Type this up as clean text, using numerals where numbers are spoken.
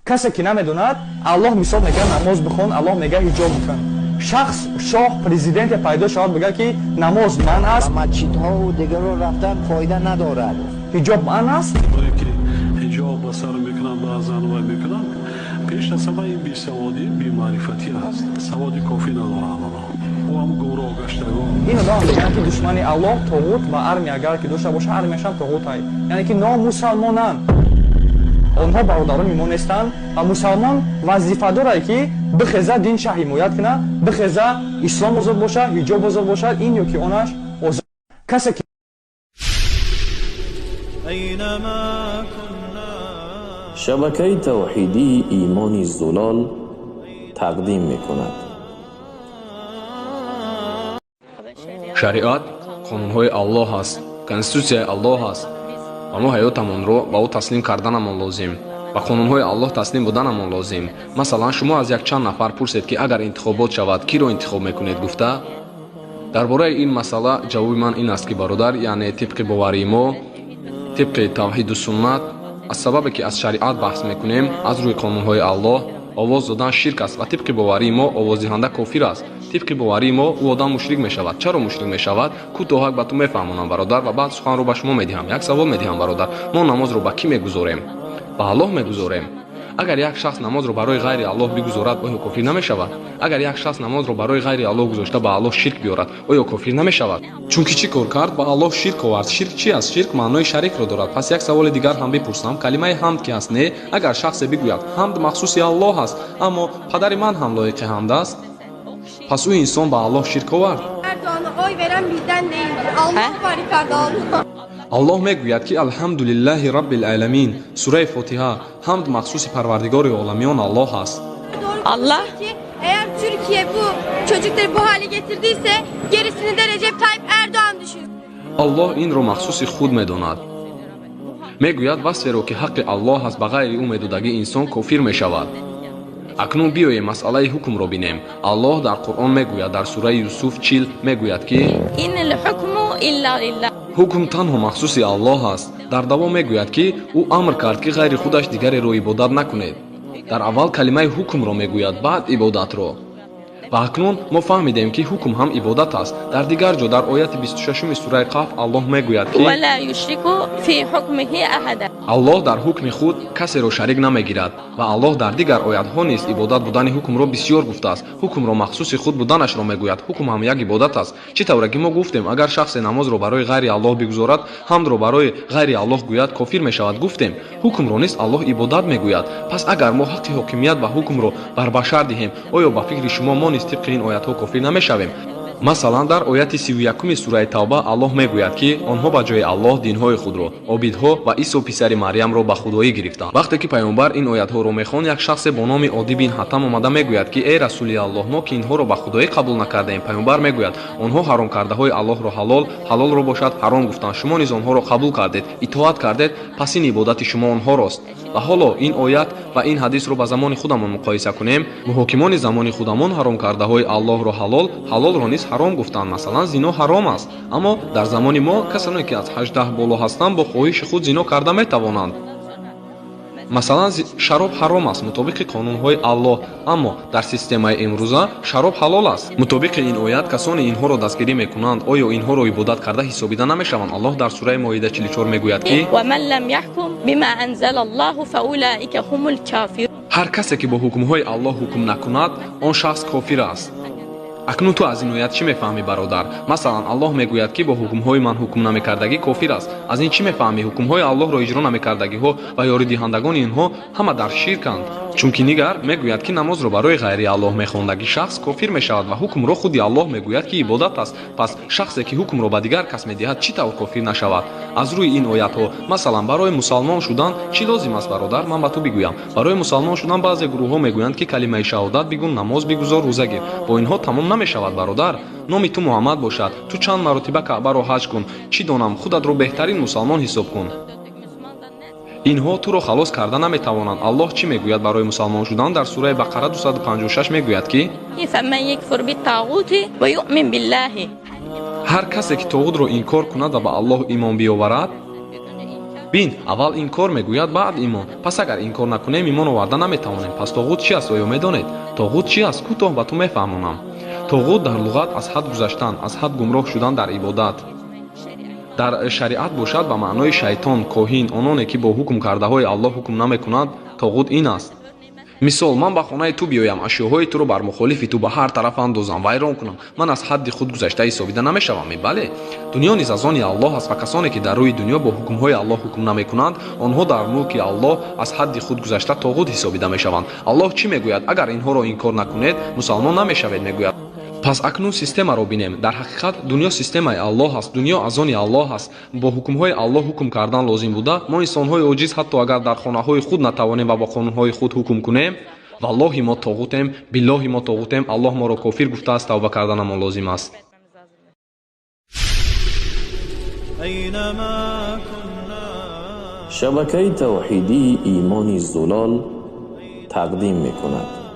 Касе ки намедонад, Аллоҳ мисол мегӯяд намоз бихон, Аллоҳ мегӯяд ҳиҷоб бикун. Шахс, шоҳ, президенте пайдо шавад, бигӯяд ки намоз манъ аст, масҷидҳову дигарро рафтан фоида надорад. Ҳиҷоб манъ аст. Оне ки ҳиҷоб ба сар мекунанд, баъзан вай мекунанд, пеш аз ҳама ин бесаводӣ, бемаърифатӣ аст. Саводи кофӣ надоранд онҳо. Ӯ ҳам гумроҳ гаштагон. Ин одам мегӯянд ки душмани Аллоҳ, тоғут ва армия агар ки дошта бошад, армияшам тоғутай. Яъне ки номусалмонанд. Онҳо бародарони мо нестанд ва мусалмон вазифа дорад ки бихеза динша ҳимоят кунад, бихеза ислом озод бошад, ҳиҷоб озод бошад, ин ё ки онаш озод. Касе ки Шабакаи тавҳидии Имони Зулол тақдим мекунад. Шариат қонунҳои Аллоҳ аст, конститутсияи Аллоҳ аст ва мо ҳаётамонро ба ӯ таслим карданамон лозим, ба қонунҳои Аллоҳ таслим буданамон лозим. Масалан, шумо аз якчанд нафар пурсед, ки агар интихобот шавад, киро интихоб мекунед гуфта? Дар бораи ин масъала ҷавоби ман ин аст, ки бародар, яъне тибқи боварии мо, тибқи тавҳиду суннат, аз сабабе ки аз шариат баҳс мекунем, аз рӯи қонунҳои Аллоҳ овоз додан ширк аст ва тибқи боварии мо овоздиҳанда кофир аст. Тибқи боварии мо ӯ одам мушрик мешавад. Чаро мушрик мешавад? Кӯтоҳак ба ту мефаҳмонам, бародар, ва баъд суханро ба шумо медиҳам. Як савол медиҳам, бародар. Мо намозро ба кӣ мегузорем? Ба Аллоҳ мегузорем. Агар як шахс намозро барои ғайри Аллоҳ бигузорад, оё кофир намешавад? Агар як шахс намозро барои ғайри Аллоҳ гузошта ба Аллоҳ ширк биёрад, оё кофир намешавад? Чунки чӣ кор кард? Ба Аллоҳ ширк овард. Ширк чи аст? Ширк маънои шарикро дорад. Пас як саволи дигар ҳам бипурсам. Калимаи ҳамд ки аст, не? Агар шахсе бигӯяд ҳамд махсуси Аллоҳ аст, аммо падари ман ҳам лоиқи ҳамд аст, пас ӯ инсон ба Аллоҳ ширк овард. Аллоҳ мегӯяд ки алҳамдулиллаҳи раббил аламин, сураи Фотиҳа, ҳамд махсуси парвардигори оламиён Аллоҳ аст. Allah eğer Türkiye bu çocukları bu hale getirdiyse gerisini de Recep Tayyip Erdoğan düşünsün. Аллоҳ инро махсуси худ медонад. Мегӯяд васферо ки ҳаққи Аллоҳ аст ба ғайри ӯ медодагӣ инсон кофир мешавад. Акнун биёем масъалаи ҳукмро бинем. Аллоҳ дар Қуръон мегӯяд, дар сураи Юсуф 40 мегӯяд ки ҳукм танҳо махсуси Аллоҳ аст. Дар давом мегӯяд ки ӯ амр кард ки ғайри худаш дигареро ибодат накунед. Дар аввал калимаи ҳукмро мегӯяд, баъд ибодатро. Ва акнун мо фаҳмидем ки ҳукм ҳам ибодат аст. Дар дигар ҷо дар ояти 26 сураи Қаф Аллоҳ мегӯяд ки Аллоҳ дар ҳукми худ касеро шарик намегирад ва Аллоҳ дар дигар оятҳо низ ибодат будани ҳукмро бисёр гуфтааст. Ҳукмро махсуси худ буданашро мегӯяд. Ҳукм ҳам як ибодат аст. Чӣ тавре ки мо гуфтем, агар шахсе намозро барои ғайри Аллоҳ бигузорад, ҳамдро барои ғайри Аллоҳ гӯяд, кофир мешавад. Гуфтем, ҳукмро низ Аллоҳ ибодат мегӯяд. Пас агар мо ҳаққи ҳокимият ва ҳукмро бар башар диҳем, оё ба фикри шумо мо низ тибқи ин оятҳо кофир намешавем? Масалан, дар ояти 31 сураи Тавба Аллоҳ мегӯяд ки онҳо ба ҷои Аллоҳ динҳои худро, обидҳо ва Исо писари Марьямро ба худоӣ гирифтанд. Вақте ки паёмбар ин оятҳоро мехонд, як шахсе бо номи Одӣ бин Ҳатам омада мегӯяд ки эй расули Аллоҳ, мо ки инҳоро ба худоӣ қабул накардаем. Паёмбар мегӯяд онҳо ҳаромкардаҳои Аллоҳро ҳалол, ҳалолро бошад ҳаром гуфтанд. Шумо низ онҳоро қабул кардед, итоат кардед, пас ин ибодати шумо онҳорост. Ва ҳоло ин оят ва ин ҳадисро ба замони худамон муқоиса кунем. Муҳокимони замони худамон ҳаромкардаҳои Аллоҳро ҳалол, ҳалолро низ ҳаром гуфтанд. Масалан, зино ҳаром аст, аммо дар замони мо касоне ки аз 18 боло ҳастанд бо хоҳиши худ зино карда метавонанд. Масалан, шароб ҳаром аст мутобиқи қонунҳои Аллоҳ, аммо дар системаи имрӯза шароб ҳалол аст. Мутобиқи ин оят касоне инҳоро дастгирӣ мекунанд, оё инҳоро ибодат карда ҳисобида намешаванд? Аллоҳ дар сураи Моида 44 мегӯяд ки ҳар касе ки бо ҳукмҳои Аллоҳ ҳукм накунад, он шахс кофир аст. Акнун ту аз ин оят чӣ мефаҳмӣ, бародар? Масалан, Аллоҳ мегӯяд ки бо ҳукмҳои ман ҳукм намекардагӣ кофир аст. Аз ин чӣ мефаҳмӣ? Ҳукмҳои Аллоҳро иҷро намекардагиҳо ва ёридиҳандагони инҳо ҳама дар ширканд. Чунки нигар мегӯяд ки намозро барои ғайри Аллоҳ мехондагӣ шахс кофир мешавад ва ҳукмро худи Аллоҳ мегӯяд ки ибодат аст. Пас шахсе ки ҳукмро ба дигар кас медиҳад, чӣ тавр кофир нашавад? Аз рӯи ин оятҳо, масалан, барои мусалмон шудан чӣ лозим аст, бародар? Ман ба ту бигӯям. Барои мусалмон шудан баъзе гурӯҳҳо мегӯянд ки калимаи шаҳодат бигӯ, намоз бигузор, рӯза гир. Бо инҳо тамом намешавад, бародар. Номи ту Муҳаммад бошад, ту чанд маротиба Каъбаро ҳаҷ кун, чӣ донам, худатро беҳтарин мусалмон ҳисоб кун. Инҳо туро халос карда наметавонанд. Аллоҳ чӣ мегӯяд барои мусалмон шудан? Дар сураи Бақара 256 мегӯяд ки ҳар касе ки тоғутро инкор кунад ва ба Аллоҳ имон биёварад, Бин, аввал инкор мегӯяд, баъд имон. Пас агар инкор накунем, имон оварда наметавонем. Пас тоғут чи аст, оё медонед? Тоғут чи аст? Кӯтоҳ ба ту мефаҳмонам. Тоғут дар луғат аз ҳад гузаштан, аз ҳад гумроҳ шудан дар ибодат. Дар шариат бошад ба маънои шайтон, коҳин, ононе ки бо ҳукм кардаҳои Аллоҳ ҳукм намекунанд, тоғут ин аст. Мисол, ман ба хонаи ту биёям, ашёҳои туро бар мухолифи ту ба ҳар тараф андозам, вайрон кунам. Ман аз ҳадди худ гузашта ҳисобида намешавам. Бале, дунё низ аз они Аллоҳ аст ва касоне ки дар рӯи дунё бо ҳукмҳои Аллоҳ ҳукм намекунанд, онҳо дар мулки Аллоҳ аз ҳадди худ гузашта тоғут ҳисобида мешаванд. Аллоҳ чӣ мегӯяд? Агар инҳоро инкор накунед, мусалмон намешавед, мегӯяд. Пас акнун системаро бинем. Дар ҳақиқат дунё системаи Аллоҳ аст, дунё аз они Аллоҳ аст. Бо ҳукмҳои Аллоҳ ҳукм кардан лозим буда, мо инсонҳои оҷиз ҳатто агар дар хонаҳои худ натавонем ва бо қонунҳои худ ҳукм кунем, валлоҳи мо тоғутем, биллоҳи мо тоғутем. Аллоҳ моро кофир гуфтааст, тавба карданамон лозим аст. Шабакаи тавҳидии Имони Зулол тақдим мекунад.